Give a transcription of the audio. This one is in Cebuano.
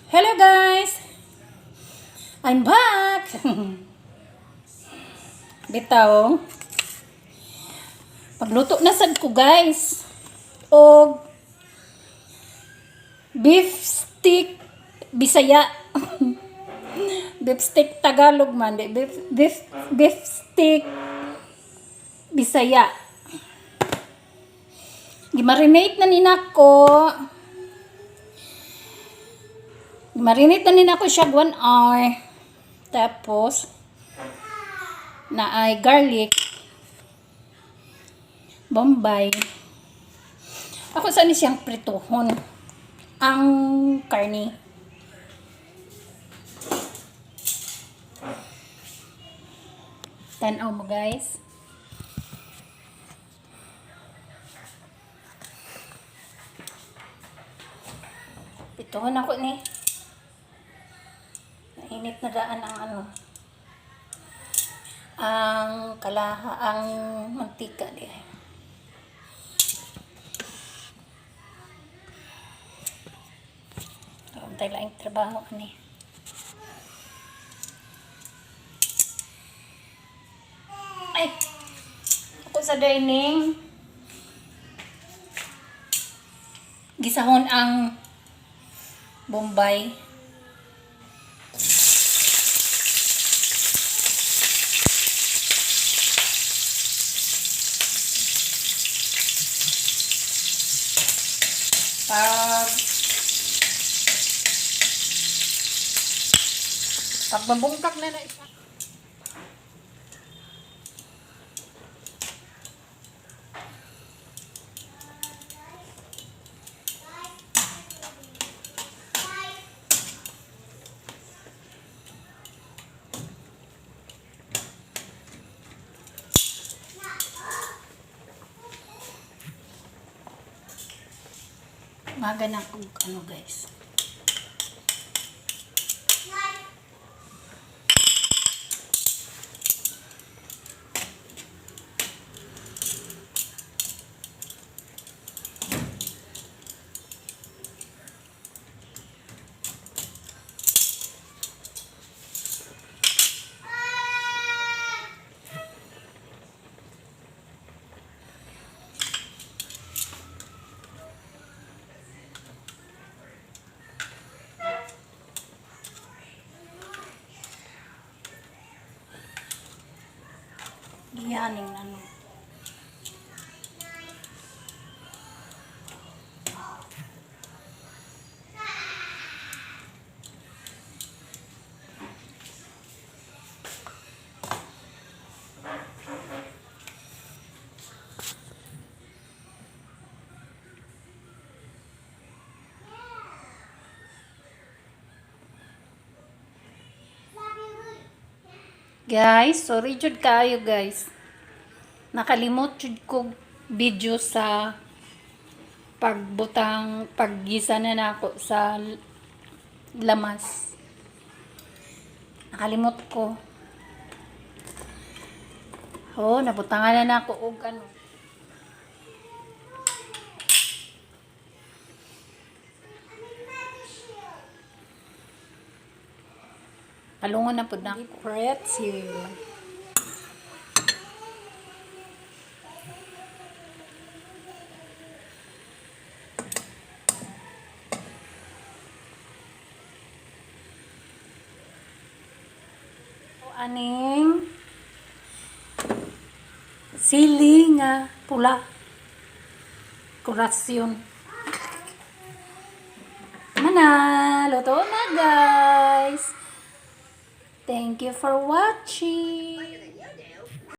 Hello, guys! I'm back! Bitaw. Pagluto na sad ko, guys. Og beef stick Bisaya. Beef stick Tagalog man. Di. Beef stick Bisaya. Gimarinate na ni nako. Marinate na ni nako siya 1 hour. Tapos, naay garlic, Bombay. Ako sa ni siyang prituhon ang karne. Tanaw mo, guys. Prituhon ako ni. Mainit na daan ang ano. Ang kalaha, ang mantika di ay. Karon tayo laing trabaho ani. Ay! Ako sa dining. Gisahon ang Bombay. Pag mabungkak na na isa. Maga na kung ano, guys. Giyaning ano. Guys, sorry jud kayo, guys. Nakalimot jud ko video sa pagbutang, paggisa na nako sa lamas. Nakalimot ko. Oh, nabutangan na nako og ano. Palungon na pud nako. Pretzel. Aning sili nga pula. Kurasyon. Mana, luto na, guys. Thank you for watching.